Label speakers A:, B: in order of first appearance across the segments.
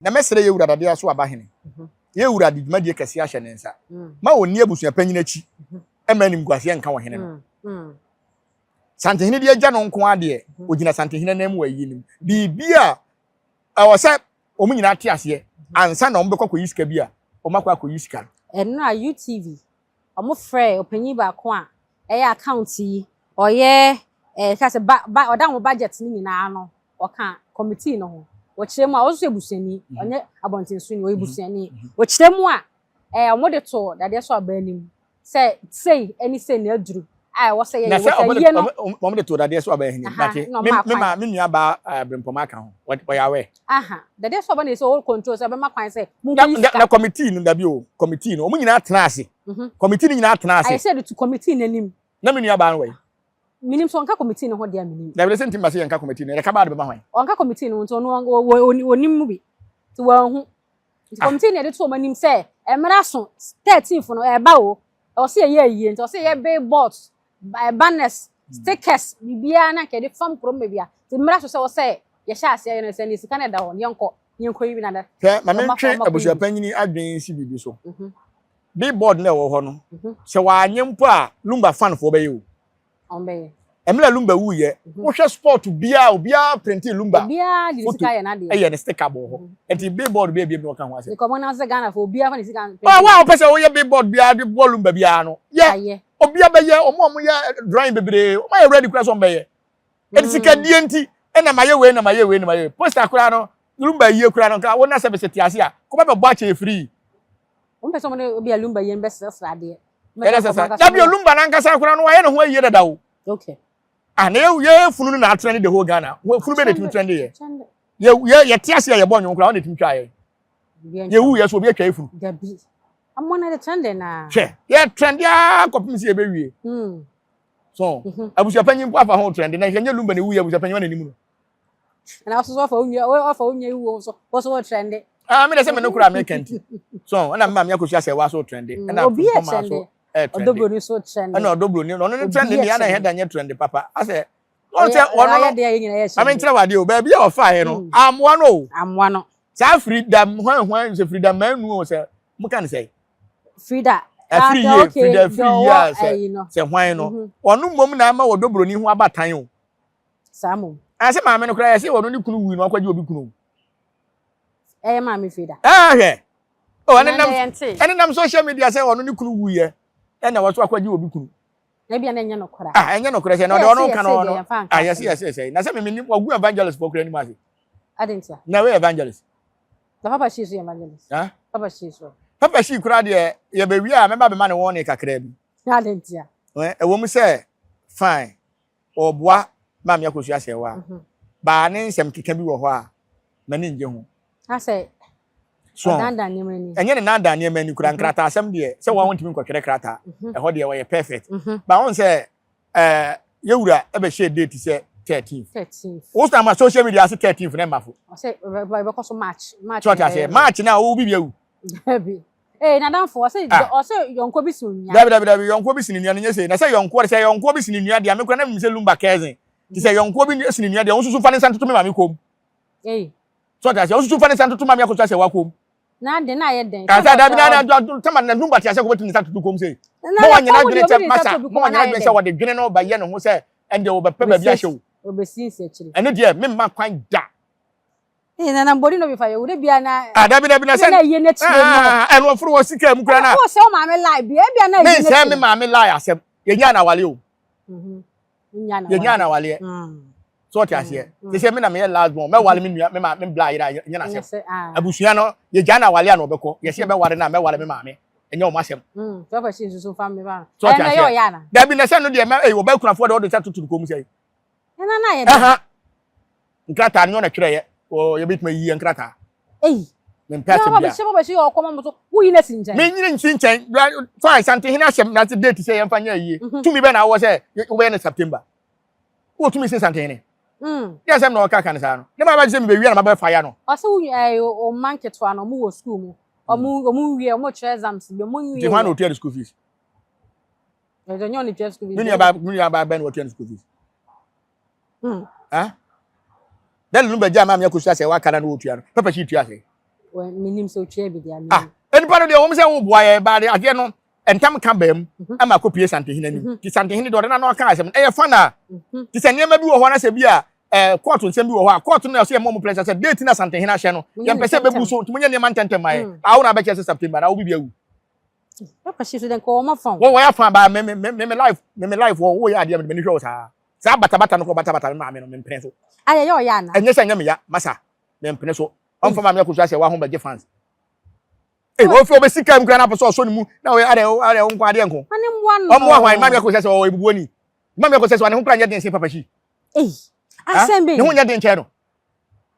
A: Na mɛsrɛ yɛn wura dadeɛ so aba hene. Yɛn wura de dwumadie kɛseɛ ahyɛ ne nsa. Ma ɔnni abusua panyin akyi mma animguaseɛ nka ɔhene no. Santehene de agya no nko ara deɛ, ɔgyina Santehene anan mu wɔ ayie no mu. Biribi a ɛwɔ sɛ wɔn nyinaa te aseɛ ansa na wɔbɛkɔ akɔyi sika bi a, wɔakɔ akɔyi sika no.
B: Ɛno a UTV wɔfrɛɛ ɔpanyin baako a ɛyɛ account yi ɔyɛ ɛɛ ka sɛ ba ba ɔda wɔn budget no nyinaa ano ɔka committee no ho. Wɔkyerɛ mu a ɔno nso yɛ busuani ɔnyɛ abɔntensoni ɔyɛ busuani. Wɔkyerɛ mu a ɛɛ wɔde to dadeɛ so aba anim sɛ sei ɛne sei na aduru a ɛwɔ sɛ
A: Na
B: yɛyɛ
A: sɛ
B: wɔ sɛ yie no.
A: wɔn de to dadeɛ so aba anim.
B: Aha,
A: Nate
B: na
A: me
B: ɔmaa
A: me
B: kwan.
A: ma me nua baa Brempɔma aka ho. Wɔyɛ aware.
B: Aha, dadeɛ so aba na ɛsɛ ɔwɔ control sɛ ɔbɛma kwan sɛ
A: Na
B: monkɔyi
A: na
B: sika.
A: na committee no dabi o committee no wɔn nyinaa tena ase. Committee no nyinaa tena
B: Ayɛ
A: ase.
B: sɛ de to committee n'anim.
A: Na me nua baa no wɔ yi.
B: Menim sɛ ɔnka committee no ho deɛ menim.
A: Dabi sɛ nti ma sɛ yɛnka committee no yɛka baa de bɛma hwan.
B: Ɔnka committee no ho nti ɔno ɔnim mu bi. Nti wɔanhu. Nti committee no yɛde to wɔn anim sɛ mmerɛ so 13th no ɛba o. Ɛwɔ sɛ yɛyɛ ayie nti ɛwɔ sɛ yɛyɛ billboards, banners, stickers, biribiara na nka yɛde fam kurom baabi a. Nti mmerɛ so sɛ ɛwɔ sɛ yɛhyɛ aseɛ yɛ no sɛ ne sika no ɛda hɔ no yɛnkɔ yɛnkɔ yi bi na da.
A: Hwɛ ma
B: Ɔma
A: mentwe
B: ɔma kɔ yi
A: abusua
B: bi.
A: panyini adwene nsi biribi so. Billboard na ɛwɔ hɔ no sɛ wanyɛ mpo a Lumba fanfoɔ bɛyɛ o.
B: Ɔmo bɛyɛ.
A: Mmerɛ Lumba wuyɛ wohwɛ sport biara obiara printi Lumba
B: Obiara de ne
A: photo
B: sika yɛ n'adeɛ.
A: ɛyɛ ne sticker bɔ hɔ. Nti billboard bi ebien na ɔka ho asɛm.
B: Nkɔmɔ na sɛ Ghana fo obiara fa ne sika.
A: Wa wa ɔpɛ sɛ woyɛ billboard biara de bɔ Lumba biara no yɛ
B: Ayɛ.
A: obiara bɛyɛ ɔmo a ɔmo yɛ drawing bebree ɔmo ayɛ ready kura sɛ ɔmo bɛyɛ. Ɛdi sika die nti ɛna ma yɛ wei na ma yɛ wei na ma yɛ wei poster koraa no Lumba yie koraa no nka wɔn na service te ase a kɔba bɛ bɔ akyɛ free.
B: Wɔn pɛ sɛ wɔn de obi a Lumba yie no bɛsrɛsrɛ adeɛ.
A: Ɛdɛ sɛ sɛ dabi o Lumba nankasa koraa no wayɛ ne ho ayie dada o.
B: Okay.
A: Ah na yɛ yɛ funu no na atrend the whole Ghana. Funu bɛ na etumi trend yɛ. Yɛ yɛ yɛte ase a yɛbɔ nnwom koraa wɔn na etumi twa yɛ.
B: Obiara
A: Yɛ wu yɛ so obi atwa yɛ funu.
B: Dabi. Ɔmo na de trend na.
A: Hwɛ yɛ trend aa kɔpem sɛ yɛbɛwie. So abusua panyin mpo afa ho trend na hwɛ nyɛ Lumba na ewu yɛ abusua panyin wɔn n'anim no.
B: Na ɔso so ɔfa onua ɔfa onua ewu wɔn so wɔn so wɔ trend.
A: Ah mi de sɛ me no koraa meka nti. So ɛna mma mi akosua sɛ wa so trend ɛna
B: Obi yɛ
A: Frimpong
B: trend.
A: so ɛ trend.
B: Ɔdɔbroni so trend.
A: Ɛna ɔdɔbroni no ɔno ne trend
B: Obi
A: ne
B: yɛ
A: ana
B: trend.
A: ɛhɛ da nyɛ trend papa. Asɛ ɔn sɛ ɔno
B: Ɔyɛ
A: no
B: deɛ yɛ nyinaa yɛ
A: maame
B: trend.
A: nkyerɛ wɔ adeɛ o baabi a ɔfaeɛ no amoa no o.
B: Amoa no.
A: Saa Frida hwan hwan sɛ Frida Manu o sɛ mo ka ne sɛ.
B: Frida.
A: Afiri
B: Ah,
A: yie
B: okay,
A: Frida afiri
B: deɛ
A: yie
B: ɔwɔ
A: a sɛ
B: ɛyi no.
A: sɛ hwan no ɔno mmom na ama ɔdɔbroni ho aba tan o.
B: Saa mo.
A: Ase maame no koraa yɛsɛ ɔno ne kunu wui no akɔgye obi kunu.
B: Ɛyɛ maame Frida.
A: Ah hwɛ. O ɛne
B: Na
A: nam
B: deɛ yɛnte.
A: ɛne nam social media sɛ ɔno ne kunu wuyɛ ɛna wɔso akɔgye obi kunu.
B: Na ebi a na ɛnyɛ nokorɛ.
A: Ah ɛnyɛ nokorɛ sɛ na ɔde
B: Yɛse
A: ɔno ka no
B: yɛse
A: ɔno.
B: deɛ yɛmfa nka
A: Ah yɛse
B: asɛm.
A: yɛse yɛse na sɛ mimi nim ɔgu evangelist fo koraa anim ase.
B: Adi ntia.
A: Na wei evangelist.
B: Na Papa Shee so yɛ evangelist.
A: Ah
B: Papa Shee so.
A: Papa Shee koraa deɛ yɛbɛwie a mɛba bɛma ne wɔn ne kakra bi.
B: Adi ntia.
A: Ɛwɔ mu sɛ fine ɔboa maame akosua sɛwa baa ne nsɛm keka bi wɔ hɔ a m'ani ngye ho.
B: Asɛ
A: So
B: ɔdandan nneɛma ani.
A: ɛnyɛ ne nandan nneɛma ani kura nkrataa asɛm deɛ sɛ wɔn ntumi nkɔtwerɛ krataa ɛhɔ deɛ wɔyɛ perfect. Ba wɔn sɛ ɛɛ yɛwura ɛbɛhyɛ date sɛ 13th.
B: 13th.
A: Wosɔ ama social media ase 13th na ɛma fo.
B: Ɔsɛ ɛbɛkɔ so March. March.
A: Tí ɔte aseɛ March na ɔwɔ bibi awu.
B: Dabi. Ee nadamfo ɔsɛ
A: Ah.
B: ɔsɛ yɔnko bi si onua.
A: Dabi dabi dabi yɔnko bi si ne nua no nyɛ sei na sɛ yɔnko sɛ yɔnko bi si ne nua deɛ me kura na mi sɛ Lumba kɛsen ti sɛ yɔnko bi si ne nua deɛ ɔnsusu fa ne nsa ntoto me maame kɔn mu.
B: Ee.
A: Tí ɔte aseɛ ɔnsusu fa ne nsa ntoto maame akosua sɛ wa kɔn mu.
B: Na de na ayɛ den.
A: Kasa dabi na na tama na Lumba te aseɛ kɔ bɛtumi ne nsa toto kɔn mu sei.
B: Na
A: Mo wɔnyɛ
B: na
A: n'adwene
B: obi
A: sɛ
B: de nsa
A: masa
B: to obi
A: mo
B: kɔn mu
A: wɔnyɛ
B: na ayɛ
A: n'adwene sɛ
B: den.
A: wɔde dwene no bɛyɛ ne ho sɛ ɛnde wɔbɛpɛ baabi ahyɛ o.
B: Obesi nsi akyire.
A: Ɛno deɛ memma kwan da.
B: Ee na na mbori no bi fa yɛ wo de bia na.
A: Ah dabi dabi na sɛ
B: Na yie n'akyire no.
A: Ah ɛno ɔforo wɔ sika mu koraa na.
B: Wo sɛ wo maame lie bia ebia na
A: Me
B: yie
A: nsɛ me
B: n'akyire.
A: maame lie asɛm. Yɛnya na awale o.
B: Nya na.
A: Yɛnya na awaleɛ. So ɔte aseɛ. Te sɛ me na meyɛ last born. Mɛwale me nua me ma me bla yere a nyɛ n'asɛm.
B: Sɛ ah.
A: Abusua no yɛgya na awale a na ɔbɛkɔ. Yɛsɛ yɛbɛware na mɛware me maame. Ɛnyɛ ɔmo asɛm.
B: Sɛ ɔpɛ si nsusu fa me ba.
A: So ɔte
B: Ɛna yɛ
A: aseɛ.
B: ɔyɛ ana.
A: Dabi na sɛ no deɛ mɛ ɛyɛ ɔbɛ kunafoɔ deɛ ɔde nsa toto ne kɔn mu sɛ.
B: Ɛna na ayɛ den.
A: Ɛha. Nkrataa no nyɛ ɔna twerɛeɛ. Ɔ yɛbɛtumi ayi yɛ nkrataa.
B: Ei.
A: Mempɛ
B: Na
A: asɛm
B: ɔba
A: bia.
B: bɛhyɛ ɔba bɛhyɛ yɛ ɔkɔma mo so. Woyi na si nkyɛn.
A: Menyini nsi nkyɛn. Fine Santehene ahyɛm na date sɛ yɛmfa nyɛ ayie. Tumi bɛ na awɔ sɛ wobɛyɛ no September. Wowɔ tumi sen Santehene. Yɛ asɛm na ɔka ka no saa no. Ne ma bɛgye sɛ mebɛwie na mabɛfa ya no.
B: Ɔsɛ wo ɛɛ ɔma nketewa no ɔmo wɔ school mu. Ɔmo ɔmo nwie ɔmo kyerɛ exams bi ɔmo nwie.
A: Nti hwan na otua ne school fees?
B: Ɛdɛ nyɛ ɔne tua school fees.
A: Me nua ba bɛn na wɔtua ne school fees? Ah? Dɛn no bɛgya maame akosua sɛ waka na no wɔtua no. Papa Shee tua sɛ.
B: Menim sɛ otua bi deɛ.
A: Ah, nipa no deɛ wɔn sɛ wɔboa yɛ baade adeɛ no ntam ka baa mu ama akɔpie Santehene anim. Ti Santehene deɛ ɔde n'ano aka asɛm ɛyɛ fa na ti sɛ nneɛma bi wɔ hɔ na sɛ bi a kɔɔto nsɛm bi wɔ hɔ a kɔɔto no na ɛsɛ yɛ mɔ mo pressure sɛ date na Santehene ahyɛ no yɛn pɛ sɛ bɛbu so nti mo nyɛ nneɛma ntɛntɛm ma yɛ awo na abɛkyɛ sɛ September na wo bi awu. Wɔn wɔyɛ afa ba me me me me life me me life wɔ wɔyɛ adeɛ me me hwɛ wɔ saa saa batabata no kɔ batabata me maame no me mpene so.
B: Ayɛ yɛ ɔyɛ ana.
A: Ɛnyɛ sɛ ɛnyɛ me ya masa me mpene so ɔnfa maame akosua sɛ waho bɛgye fans. Ee ofi obesi kaa mu kura n'apɛ sɛ ɔsɔ ne mu na ɔyɛ adɛ adɛ nko adeɛ nko. Ɔmo ahwan maame akosua sɛ ɔwɔ ebubuo ni maame akosua sɛ ɔne ho kura nyɛ den sen papa hyi.
B: Ei asɛm bɛyi.
A: Ne ho nyɛ den kyɛn no.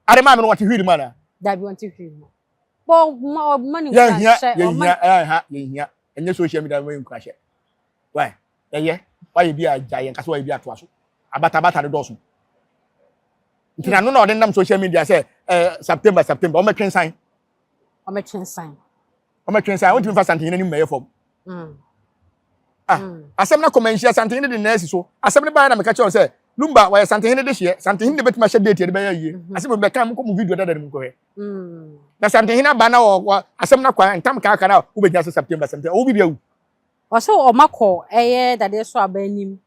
A: Ade maame no wɔte hwiri mu ana.
B: Dabi wɔnte hwiri mu. Bɔ ma ɔma ne nkura
A: hyɛ. Yɛhia yɛhia ɛha yɛhia ɛnyɛ social media ma yɛ nkura hyɛ. Why ɛyɛ wayɛ bi a gya yɛn kasa wayɛ bi atoa so abatabata no dɔɔso. Nti na no na ɔde nam social media sɛ ɛɛ September September ɔmɛtwe nsan.
B: Ɔmɛtwe nsan.
A: Ɔmɛtwe nsan wontumi fa santehene anim mɛyɛ fam. Ah, asɛm no akɔma nhyia santehene de nɛɛsi so. Asɛm no baeɛ na meka kyerɛ sɛ Lumba wɔyɛ santehene de hyeɛ. Santehene de bɛtumi ahyɛ date yɛde bɛyɛ yie. Asɛm bi bɛka mu kɔ mu video dada no mu nkɔhwɛ. Na santehene aba na wɔ asɛm no akɔ ntam kaaka na wobɛgyina sɛ September September ɔwo bibi awu.
B: Ɔsɛ ɔma kɔ ɛyɛ dadeɛ so aba anim.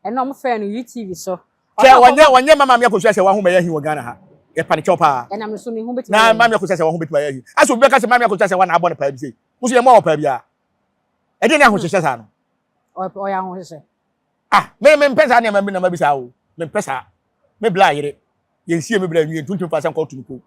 B: Ɛna ɔmo frɛ no UTV so.
A: Kyɛ wɔnyɛ wɔnyɛ ma maame akosua sɛ waho bɛyɛ ahi wɔ Ghana ha. Yɛpa ne kyɛw paa.
B: Ɛnam ne so ne ho bɛtumi
A: Na maame akosua sɛ waho bɛtumi ayɛ ahi. Asɛ obi bɛka sɛ maame akosua sɛ wa na abɔ ne paa bi sei. Wo so yɛ mmoa wɔ paa biara. Ɛdeɛ ne ahohyehyɛ saa no.
B: Ɔyɛ ahohyehyɛ.
A: Ah, me me mpɛ saa nneɛma bi nneɛma bi saa o. Me mpɛ saa. Me bla yere. Yɛnsie me bla nwie ntuntum fa sɛ nkɔ to no ko.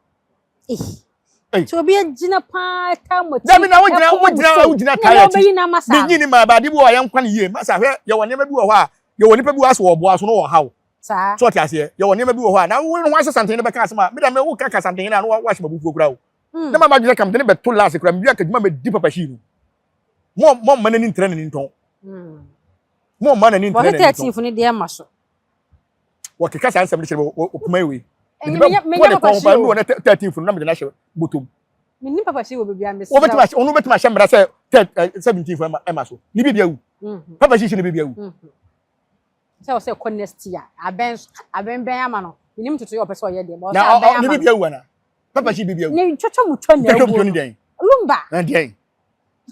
B: Ei. Tí obi gyina paa taa mo akyi.
A: Dabi na wogyina wogyina wogyina taa akyi. Me nyi ni ma ba ade bi wɔ yɛn nkwa ne yie. Masa hwɛ yɛwɔ nneɛma bi wɔ hɔ a yɛwɔ nipa bi wɔ asɛ wɔ boa so no wɔ haw.
B: Saa.
A: So ɔte aseɛ yɛwɔ nneɛma bi wɔ hɔ a na wo ho ahyɛ santene bɛka asɛm a me da me wo ka ka santene a na wahyɛ mabufuo kura o. Na ma madwene kam de ne bɛto last kura me wia ka dwuma mɛdi papa hyii no. Mo mo mma n'ani ntrɛ n'ani ntɔn. Mo mma n'ani ntrɛ n'ani ntɔn.
B: Wɔte 13 fo ne deɛ ma so.
A: Wɔkeka saa nsɛm de kyerɛ wɔ kuma yi wei. Mede bɛ bɔ ne kɔn pa ndu ne 13 fo no na mede no ahyɛ bɔtɔm.
B: Menni papa hyi wɔ baabi a mesrɛ.
A: Wɔbɛtumi ahyɛ ɔno bɛtumi ahyɛ mmara sɛ 17 fo ɛma so. Ne biribi awu. Papa hyi hyɛ ne biribi awu.
B: Sɛ ɔsɛ kɔ next year abɛn abɛn bɛn ama no. Menim toto yɛ ɔpɛ sɛ ɔyɛ deɛ.
A: Na ne biribi awu ana? Papa hyi biribi awu.
B: Ne twɛtwɛ mu twɛ na
A: awu. Twɛtwɛ mu twɛ ne deɛn?
B: Lumba.
A: Na deɛn?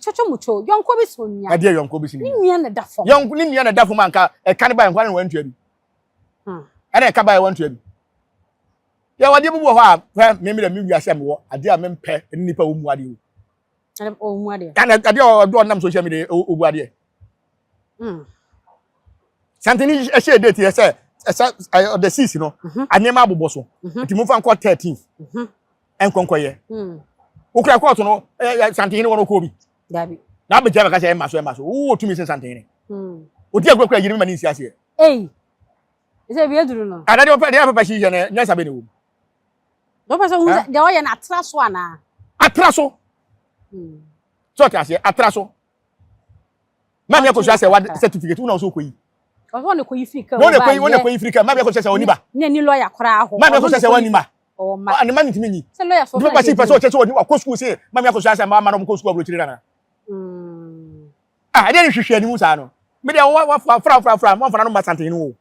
B: Twɛtwɛ mu twɛ yɔnko bi so nua.
A: Ɛdeɛ yɔnko bi so
B: nua. Ne nua na da fam.
A: Yɔnko ne nua na da fam anka ɛka ne ba yɛn kwan na wɔntua bi. Ɛna ɛka ba yɛ wɔntua bi. Yɛ wɔde bi wɔ hɔ a fɛ me me dɛ me wiase a mewɔ adeɛ a mempɛ ne nipa wɔ mu adeɛ o.
B: Ɔmu adeɛ.
A: Ɛna adeɛ a ɔdɔ ɔnam social media ɔbu adeɛ. Santini ɛhyɛ date yɛ sɛ ɛsɛ ɔdɛ six no nneɛma abobɔ so nti mo fa nkɔ 13th nkɔnkɔyɛ. Wokura kɔɔto no santini wɔn kɔɔ bi.
B: Dabi.
A: Na abɛgya bɛka sɛ ɛma so ɛma so wowɔ tumi sɛ santini. Odi agorɔ kura yiri mi ma ne nsi aseɛ.
B: Ei. Sɛ ebi aduru no.
A: Ada deɛ ɔpɛ deɛ papa hyehyɛ no nyansa bɛ ne wɔ mu.
B: Deɛ ɔpɛ sɛ ohun sɛ deɛ ɔyɛ no atra so anaa.
A: Atra so. Sɛ ɔte aseɛ atra so. Maame akosua sɛ wa certificate wo na ɔsɛ ɔkɔyi.
B: Ɔsɛ ɔne kɔyi firi kaa
A: mu ba yɛ. Ɔne kɔyi firi kaa maame akosua sɛ ɔni ba.
B: Ne ni lɔya koraa hɔ.
A: Maame akosua sɛ wani ma.
B: Ɔwɔ ma.
A: Ne ma ne ntumi nyi.
B: Sɛ lɔya so
A: ɔfɛ na kɛ. Pɛ sɛ ɔkyɛ sɛ ɔni wakɔ sukuu sɛ maame akosua sɛ maa ma na ɔmo kɔ sukuu aburokyire nana. Ah ɛdeɛ ne hwehwɛ anim saa no. Me deɛ wa wa fra fra fra mo amfa no ma santehene o.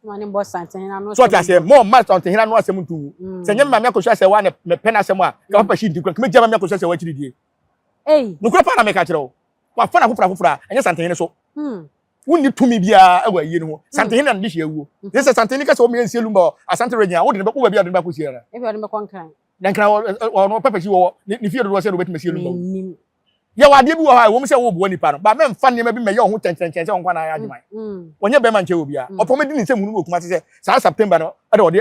B: Ma ne bɔ santehene ano.
A: So ɔte aseɛ mo ma santehene ano asɛm ntu mu. Sɛ nyɛ maame akosua sɛ wa ne mepɛ n'asɛm a ka papa hyi nti kura kame gya maame akosua sɛ wa akyiri die.
B: Ei.
A: Nokura paa na meka kyerɛ wo. Wafa na foforo afoforo a ɛnyɛ santehene so. Wonni tumi biara wɔ ayie no ho. Santehene na ne de hyɛ awuo. Ne sɛ santehene ka sɛ wɔmmɛyɛ nsie lumba wɔ Asante region a wode ne bɛ wo baabi a wode ne bɛakɔ sie ara.
B: Ebi ɔde bɛkɔ Nkran.
A: Na Nkran ɔno papa hyi wɔ ne fie dodoɔ sɛ na wɔbɛtumi asie lumba wɔ. Yɛwɔ adeɛ bi wɔ hɔ a ɛwɔ mu sɛ wɔreboa nipa no, but mɛmfa nneɛma bi mmɛyɛ wo ho kyɛnkyɛnkyɛn sɛ wo nko ara na ayɛ adwuma. Wɔnyɛ bɛrima nkyɛn obiara. Ɔpɔn bɛdi ne nsam hunu wɔ Kumasi sɛ saa September no ɛna ɔde.